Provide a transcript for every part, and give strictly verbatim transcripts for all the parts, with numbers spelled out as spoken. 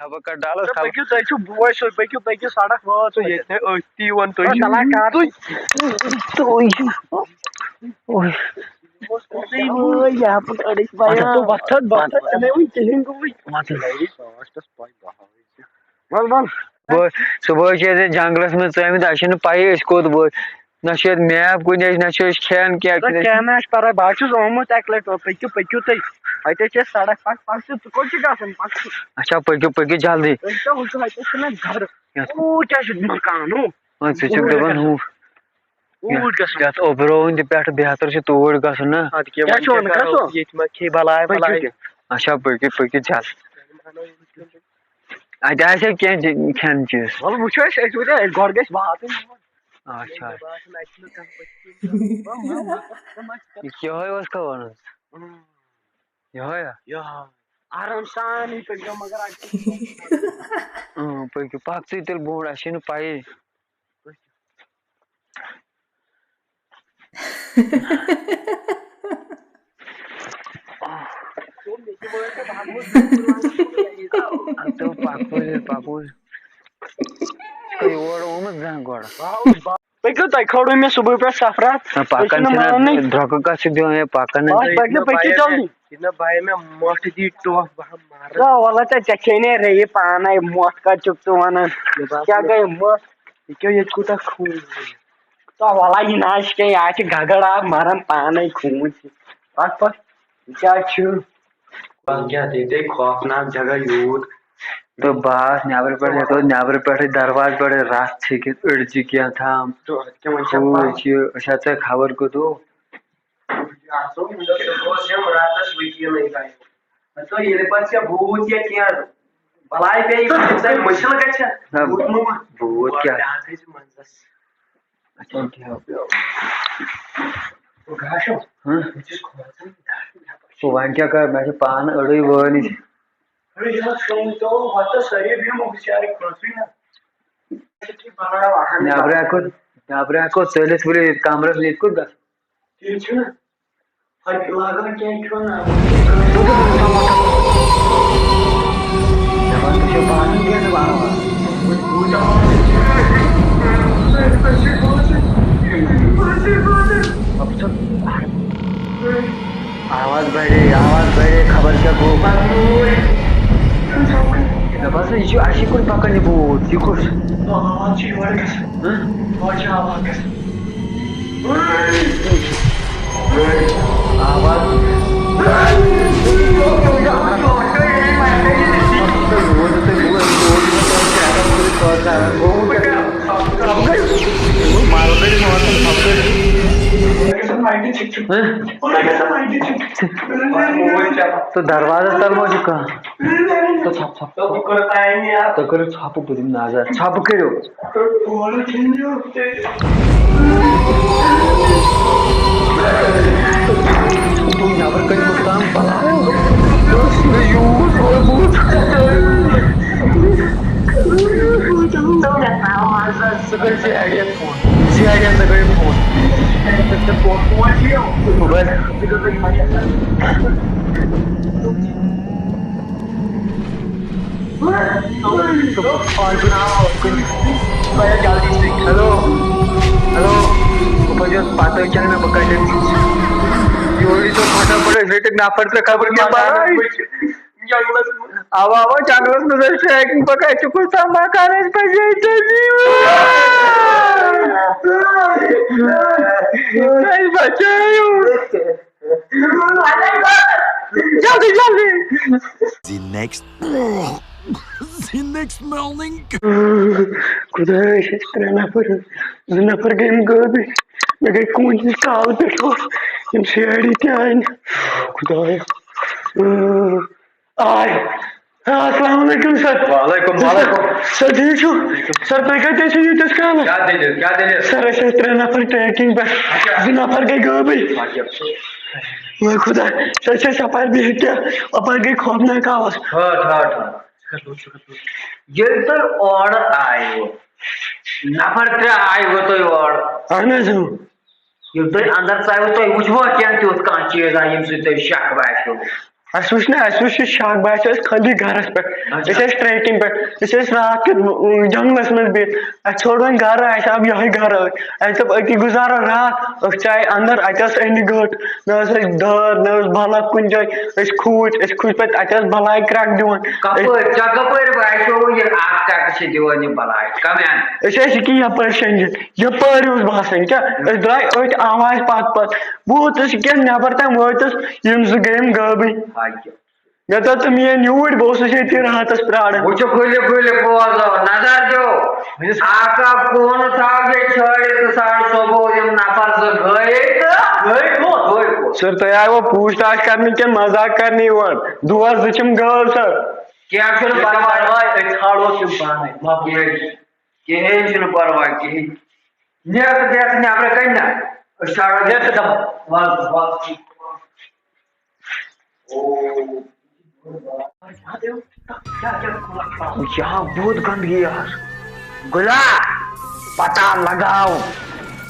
خبر کَتھ ڈالَس تُہۍ خبر۔ پٔکِو، تۄہہِ چھُو بوے سیوٚد، پٔکِو، پٔکِو سڑک وٲژ تُہۍ ییٚتہِ تھٲے أتھۍ تی وَن تُہۍ۔ کلاکار۔ تُہۍ تُہۍ تُہۍ وۄتھَتھ، وۄتھَتھ، وۄتھَتھ، ژےٚ مےٚ وٕنہِ کِہیٖنۍ گوٚمُت۔ وۄتھَتھ۔ وَل، وَل۔ صُبحٲے، صُبحٲے چھِ أسۍ جنٛگلَس منٛز ژٲمٕتۍ، اَسہِ چھَنہٕ پَیی أسۍ کوٚت وٲتۍ۔ نہ چھُ ییٚتہِ map کُنہِ، نہ چھُ أسۍ کھٮ۪ن کینٛہہ۔ نہ کینٛہہ نہ چھُ پَرواے، بہٕ حظ چھُس آمُت اَکہِ لَٹہِ، پٔکِو، پٔکِو تُہۍ۔ اَتہِ حظ چھِ اَسہِ سڑک، پَک، پَک، ژٕ کوٚت چھُکھ گژھُن، پَک ژٕ۔ اچھا، پٔکِو، پٔکِو جلدی۔ تُہۍ کیٛاہ وٕچھِو، اَتہِ اوس چھُنہ گرٕ۔ یَتھ اوٗرۍ کیٛاہ چھُ مکان، ہُہ؟ وۄنۍ ژٕ چھُکھ دَپان ہُہ۔ اوٗرۍ گژھُن۔ یَتھ اوٚبرووُن تہِ پٮ۪ٹھٕ بہتر چھُ توٗرۍ گژھُن نا۔ اَدٕ کیٛاہ، کیٛاہ وۄنۍ چھُ کیٛاہ وَنان، کَرو؟ گژھو؟ ییٚتہِ ما کھیٚیہِ بَلاے پٔکِو وَلاے۔ تہِ۔ اچھا، پٔکِو، پٔکِو جلدی۔ اَتہِ آسہِ کینٛہہ چی-، کھٮ۪ن چیٖز؟ وَلہٕ وٕچھو أسۍ، أسۍ وٕچھو، أسۍ گۄڈٕ گژھِ واتٕنۍ۔ اچھا۔ یہِ کیٛاہ اوس کھا وَنان؟ یِہوٚے ہا؟ یِہوٚے۔ آرام سان یہِ پٔکۍزیو، مگر اَتہِ چھُ اۭں، پٔکِو، پَک ژٕے تیٚلہِ برونٛٹھ، اَسہِ چھَنہٕ پَیی۔ تہٕ پَکوٕنۍ، پَکوٕنۍ۔ یور آمُت زانٛہہ گۄڈٕ۔ پٔکِو، تۄہہِ کھٲرو مےٚ صُبحٲے پٮ۪ٹھ سفرا۔ نہ، پَکان چھِنہٕ، درٛۄکہٕ کَتھ چھِ دِوان، ہے، پَکان حظ۔ پٔکِو، پٔکِو جلدی۔ نہ بھائی، مےٚ مۄٹھ دی ٹۄپھ، بہٕ ہا مَرٕ۔ نہ، وَلہٕ ژےٚ، ژےٚ چھے نے ریٚیہِ پانَے، مۄٹھ کَتہِ چھُکھ ژٕ وَنان؟ مےٚ باسان کیٛاہ گٔے مۄٹھ؟ یہِ کیٛاہ، ییٚتہِ کوٗتاہ خوٗن؟ تہٕ وَلہٕ یہِ نہ حظ چھِ کینٛہہ، یہِ حظ چھِ گَگَر آب مَران پانَے، خوٗن چھِ۔ پَتہٕ پَتہٕ یہِ کیٛاہ چھُ؟ وَلہٕ کیٛاہ، ییٚتے خوفناک جگہ یوٗت۔ تہٕ بہٕ آس نٮ۪برٕ پٮ۪ٹھ، یَتھ اوس نٮ۪برٕ پٮ۪ٹھٕے دروازٕ پٮ۪ٹھٕے رَژھ ژھیٚکِتھ، أڈجہِ کیٛاہ تام۔ تہٕ اَتھ کیٛاہ وۄنۍ چھا ہُہ پَے؟ چھِ، أسۍ ہا ژےٚ خبر کوٚت ہو۔ آسو، مےٚ دوٚپ، ژےٚ گوٚژھ یِم راتَس وٕنکیٚنٕے تام۔ مےٚ دوٚپ، ییٚلہِ پَتہٕ ژےٚ بوٗت یا کینٛہہ بَلاے پیٚیہِ، ژےٚ مُشکِل گژھِ۔ نہ، بوٗت مہ وَن۔ بوٗت کیٛاہ؟ بیٛاکھ تھٲیزِ منٛزَس۔ اچھا، ٹھیٖک۔ بہٕ گژھٕ۔ ہاں؟ بہٕ چھُس کھوژان۔ بہٕ وۄنۍ کیٛاہ کَرٕ؟ مےٚ چھِ پانہٕ أڑٕے وٲنۍ۔ اَڑٕے چھِ اَتھ شۄنٛگۍ تہٕ وۄتھٕ سٲری بیٚہمو بِچارٕ کھوژٕے نہ۔ نٮ۪برٕ ہٮ۪کو، نٮ۪برٕ ہٮ۪کو ژٔلِتھ ؤلِتھ ییٚتہِ کَمرَس منٛز، ییٚتہِ کوٚت گژھو؟ تیٚلہِ چھُنہٕ۔ آواز بڑے، آواز بڑے، خبر کیا گو۔ مےٚ باسان، یہِ چھُ اَسی کُن پکان، یہِ بوٗت۔ یہِ کُس؟ آواز چھِ یورٕ گژھان۔ ہہ؟ یورٕ چھِ آواز گژھان۔ آواز۔ تہٕ دروازس تل ما چھُ کانٛہہ؟ تہٕ ژھۄپ، ژھۄپ۔ تُہۍ کٔرِو ژھۄپہٕ، بہٕ دِمہٕ نظر۔ ژھۄپہٕ کٔرِو۔ تُہۍ نٮ۪بر کَنہِ کُس تام بَلاے؟ یوٗت روٗد۔ ژٕ کٔرۍ سی آی ڈی یَس فون۔ سی آی ڈی یَس ژٕ کٔرۍ فون۔ بَس۔ ہیلو، ہیلو، بہٕ پَزِ پَتہٕ کیٛاہ مےٚ بہٕ کَتہِ چھُس۔ یورٕ یی تو فٹافٹ، أسۍ رٔٹِکھ نفر ترٛےٚ خبر کیٛاہ بَلاے۔ اَوا، اَوا، جنٛگلَس منٛز ٲسۍ ٹریکنگ پَکان، اَسہِ چھُ کُس تام مکان، اَسہِ پَزِ ییٚتہِ۔ اَسہِ بَچٲیِو۔ جلدی، جلدی۔ The next، the next morning۔ خدایا، أسۍ ٲسۍ ترٛےٚ نفر، زٕ نفر گٔے یِم غٲبٕے۔ مےٚ گٔے کوٗنٛجِس کالہٕ پٮ۪ٹھ، یِم سی آی ڈی تہِ آیہِ نہٕ۔ خدایا۔ آے۔ آ، السلام علیکم سر۔ وعلیکم، وعلیکم۔ سر، ٹھیٖک چھُو؟ سر، تُہۍ کَتہِ ٲسِو ییٖتِس کالَس؟ کیٛاہ دٔلیٖل؟ کیٛاہ دٔلیٖل؟ سر، أسۍ ٲسۍ ترٛےٚ نفر ٹریکنگ پٮ۪ٹھ۔ اچھا۔ زٕ نفر گٔے غٲبٕے۔ اچھا۔ وٲے خدا، سر، أسۍ ٲسۍ یَپارِ بِہِتھ تہِ، اَپارِ گٔے خوفناک آواز۔ ٹھہر، ٹھہر، ٹھہر۔ ییٚلہِ تُہۍ اورٕ آیوٕ، نفر ترٛےٚ آیوٕ تُہۍ اورٕ۔ اہن حظ، اۭں۔ ییٚلہِ تُہۍ اندر ژاوٕ، تُہۍ وٕچھوا کینٛہہ تیُتھ کانٛہہ چیٖزا، ییٚمہِ سۭتۍ تۄہہِ شک باسیو؟ اَسہِ وٕچھ نہٕ، اَسہِ وٕچھ یہِ شک، باسیو اَسہِ خٲلی گرس پٮ۪ٹھ۔ أسۍ ٲسۍ ٹریکِنگ پٮ۪ٹھ، أسۍ ٲسۍ راتھ کیُتھ جنگلس منٛز بِہِتھ، اَسہِ ژھوٚٹ وۄنۍ گرٕ، اَسہِ آو یِہوٚے گرٕ۔ اَسہِ دوٚپ أتی گُزارو راتھ، أسۍ ژاے اندر، اَتہِ ٲس أنٛدۍ گٔٹ، نہ ٲس اَسہِ دٲر، نہ ٲس بلب کُنہِ جایہِ، أسۍ کھوٗژ، أسۍ کھوٗژ پتہٕ، اَتہِ ٲس بلاے کرٛٮ۪کھ دِوان۔ کپٲرۍ، ژےٚ کپٲرۍ باسیو یہِ اکھ ٹٮ۪کس چھِ دِوان یہِ بلاے؟ کمہِ اندٕ؟ أسۍ ٲسۍ ییٚکیٛاہ یپٲرۍ شۄنٛگِتھ، یپٲرۍ اوس باسان کیٛاہ، أسۍ درٛاے أتھۍ آواز پتہٕ پتہٕ۔ بہٕ ووتُس کیٛاہ نٮ۪بر تام وٲتِس، یِم زٕ گٔیم غٲبٕے۔ اچھا۔ مےٚ دوٚپ، تہٕ میٛٲنۍ یوٗرۍ، بہٕ اوسُس ییٚتی راتس پرٛاران۔ وٕچھِو، کھُلہِ کھُلہِ بوزو، نظر دِیو۔ اکھ اکھ کوٗنہٕ تھاو ییٚتہِ چھٲڑِتھ تہٕ ساڑ صبح یِم نفر زٕ گٔے تہٕ گٔے کوٚت؟ گٔے کوٚت؟ سر، تۄہہِ آیوٕ پوٗچھ تاچھ کرنہِ کِنہٕ مذاق کرنہِ یور؟ دۄہس زٕ چھِم گٲو، سر۔ کینٛہہ چھُنہٕ پرواے۔ أسۍ ژھانڈو تِم پانے، مۄکلٲیِتھ۔ کِہیٖنۍ چھُنہٕ پرواے، کِہیٖنۍ۔ نیرٕ تہٕ بیٚہہ ژٕ نیٚبرٕ کَنہِ نا۔ أسۍ ژھانڈو، نیرٕ تہٕ دَپہٕ، وَل، وَل۔ یہاں بہت گندگی ہے۔ گلا، پتہ لگاو،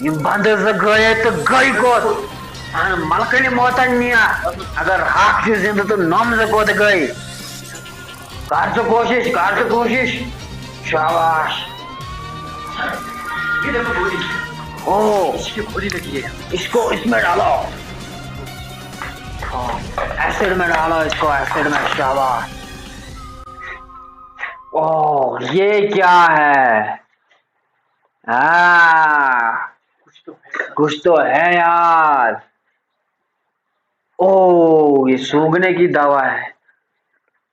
یِم بندٕ زٕ گٔیے تہٕ گٔے کوٚت؟ اہن ملکنہِ موتن نیا، اگر ہاکھ چھُ زندٕ تہٕ نۄم زٕ کوٚت گٔے؟ کر ژٕ کوٗشِش، کر ژٕ کوٗشِش۔ شاباش۔ یہ دیکھو گولی۔ اوہ۔ اس کی گولی لگی ہے۔ اس کو اس میں ڈالو۔ ہاں، ایسڈ میں ڈالو اس کو، ایسڈ میں، شاباش۔ اوہ، یہ کیا ہے؟ ہاں، کچھ تو ہے۔ کچھ تو ہے یار۔ اوہ، یہ سوگنے کی دوا ہے۔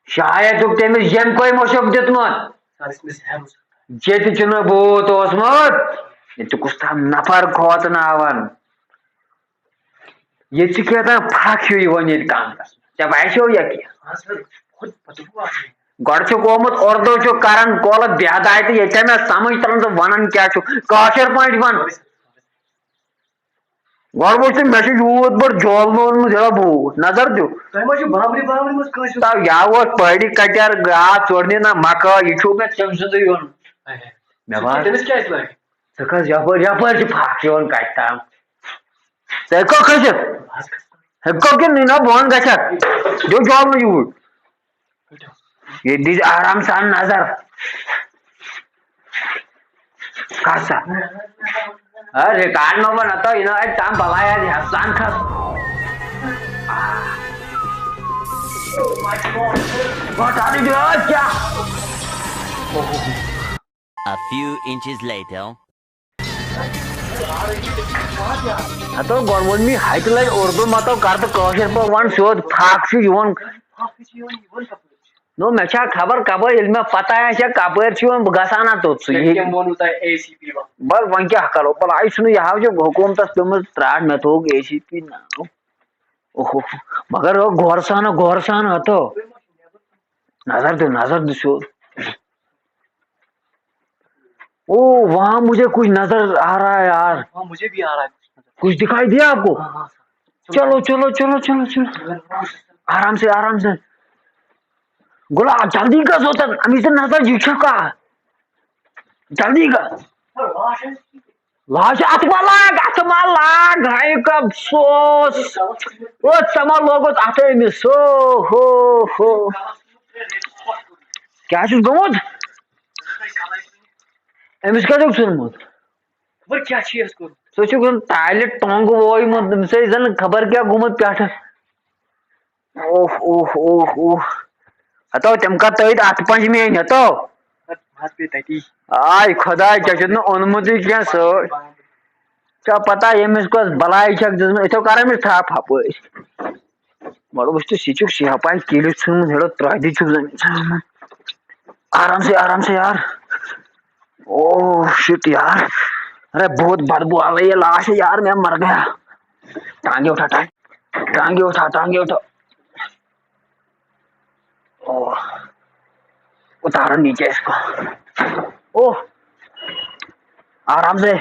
شاید تو تٔمِس ییٚمہِ کوے مۄشُک دیُتمُت۔ سر، اس میں زہر ہو سکتا ہے۔ ییٚتہِ چھُنہٕ بھوٗت اوسمُت، ییٚتہِ چھُ کُس تام نفر کھوژناوان۔ ییٚتہِ چھُ کیٛاہ تام پھکھ ہیوٗ یِوان ییٚتہِ کمرس۔ ژےٚ باسیو یا کینٛہہ؟ ہاں سر، خود بدبو آ رہی ہے۔ گۄڈٕ چھُکھ آمُت اردو چھُکھ کران کولہٕ بے ہدایتہٕ، ییٚتہِ چھےٚ مےٚ سمجھ تران ژٕ ونان کیٛاہ چھُکھ، کٲشِر پٲٹھۍ ون۔ Sorry sir. گۄڈٕ وٕچھ تہٕ مےٚ چھُ یوٗت بوٚڑ جولہٕ اوٚنمُت، یہِ بوٗٹھ، نظر دِیِو۔ تۄہہِ ما چھُو بامبرِ، بامبرِ منٛز کٲنٛسہِ ہُنٛد؟ تَو یا اوس پہٲڑی کٹیار، آ، ژوٚٹ نہِ نہ مکٲے، یہِ چھُو مےٚ تٔمۍ سُنٛدُے اوٚن۔ اچھا۔ مےٚ سُہ باسان، تٔمِس کیٛازِ لٲگۍ؟ ژٕ کھس یپٲرۍ، یپٲرۍ چھِ پھکھ یِوان کتہِ تام۔ ژٕ ہیٚککھا کھٔسِتھ؟ بہٕ حظ کھسہٕ۔ ہیٚککھا کِنہٕ نہ، بۄن گژھکھ؟ دِیِو جولہٕ یوٗرۍ۔ ییٚتہِ دِژ آرام سان نظر۔ کھس سا۔ ہے، ریکارڈ مہ بناو تو، انہوں نے کام بلایا ہے، سان کھس۔ بتا دے دو کیا؟ A few inches later. ہتو گۄڈٕ ووٚن مےٚ ہتہِ لٹہِ اردو متو کر تہٕ کٲشِر پٲٹھۍ وَن سیوٚد، پھکھ چھُ یِوان۔ نو، مےٚ چھا خبر کپٲرۍ، ییٚلہِ مےٚ پتہ آسہِ ہا کپٲرۍ چھُ یِوان، بہٕ گژھٕ ہا نا توٚت سُہ۔ یہِ تٔمۍ ووٚنوٕ تۄہہِ اے سی پی وَن۔ بس وۄنۍ کیٛاہ کرو، بلاے چھُنہٕ یہِ ہاو چھُ حکوٗمتس پیوٚمُت ترٛٹھ، مےٚ تھوٚوُکھ اے سی پی ناو۔ اوہو، مگر ہو غورٕ سان، غورٕ سان ہتو۔ نظر دِ، نظر دِ سیوٚد۔ او، وہاں مجھے کچھ نظر آ رہا ہے یار۔ ہاں، مجھے بھی آ رہا ہے کچھ نظر۔ کچھ دکھائی دیا آپ کو؟ ہاں، ہاں، سر۔ چلو، چلو، چلو، چلو، چلو۔ آرام سے، آرام سے۔ گلا، جلدی کر سوچا، ابھی سے نظر جی چکا۔ جلدی کر۔ سر، وہاں سے لاش اتھ ما لاگ، اتھ ما لاگ، ہاے کب افسوس۔ او، ژےٚ ما لوگُتھ اتھ أمِس؟ او، ہو، ہو۔ کیٛاہ چھُس گوٚمُت؟ أمِس کیٛاہ چھُکھ ژھُنمُت؟ خبر کیٛاہ چھُ یَتھ کوٚرمُت؟ سُہ چھُکھ زَن ٹایلہِ ٹۄنٛگ وویمُت، أمِس ٲسۍ زَن خبر کیٛاہ گوٚمُت پٮ۪ٹھٕ۔ اوہ، اوہ، اوہ، اوہ۔ ہتو، تِم کر تٔتۍ اتھٕ پنجہِ میٲنۍ، ہتو۔ بس، بس بیٚیہِ تتی۔ آے خۄداے، ژےٚ چھُتھ نہٕ اوٚنمُتٕے کینٛہہ سۭتۍ۔ ژےٚ پتہ ییٚمِس کۄس بلاے چھکھ دِژمٕژ، أتھیو کر أمِس تھپھ ہپٲرۍ۔ مطلب، وٕچھ تہٕ، سُہ چھُکھ سیاہ پاے کیلہِ ژھُنمُت، ہیرو ترٛاوِ دِ چھُکھ زٔمیٖن۔ آرام سے، آرام سے یار۔ اوہ شِٹ یار۔ ارے بہت بدبو آ رہی ہے، لاش ہے یار، میں مر گیا۔ ٹانگے اٹھا، ٹانگ-، ٹانگے اٹھا، ٹانگے اٹھا۔ اوہ۔ اتارو نیچے اس کو۔ اوہ۔ آرام سے۔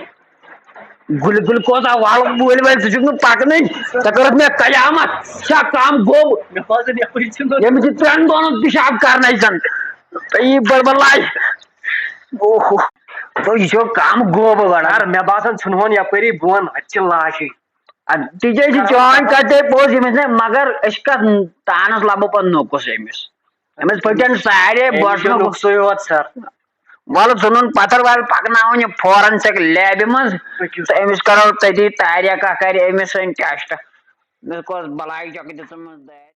گُلہِ، گلوکوز آ، وال وٲلۍ وٲلۍ، ژٕ چھُکھ نہٕ پکنٕے۔ ژےٚ کٔرٕتھ مےٚ قیامت۔ ژےٚ کام گوٚو۔ مےٚ باسان یپٲرۍ چھُنہٕ ییٚمِس یہِ ترٛٮ۪ن دۄہن تہِ چھُ آب کرنَے زَن۔ تہٕ یہِ بڑبڑ لاے۔ اوہ۔ تو یہِ چھُ کام گوٚو بڑٕ۔ یار، مےٚ باسان ژھٕنہون یپٲری بۄن، اَتہِ چھِ لاشے۔ اَدٕ تِکیٛازِ چٲنۍ کَتھ ہے پوٚز، ییٚمِس نہٕ، مگر أسۍ کَتھ تانَس لَبو پَتہٕ نوٚکُس أمِس؟ أمِس پھٕٹن سارے بوسنہٕ۔ نۄقصٕے یوت سَر۔ وَلہٕ ژھٕنُن پَتھر وَلہٕ پَکناوُن یہِ فورنسِک لیبہِ منٛز۔ پٔکِو۔ تہٕ أمِس کَرو تٔتی تاریخ اَکھ کَرِ أمِس سۭتۍ ٹیسٹ۔ أمِس کۄس بَلاے چھَکھ دِژمٕژ دارِ؟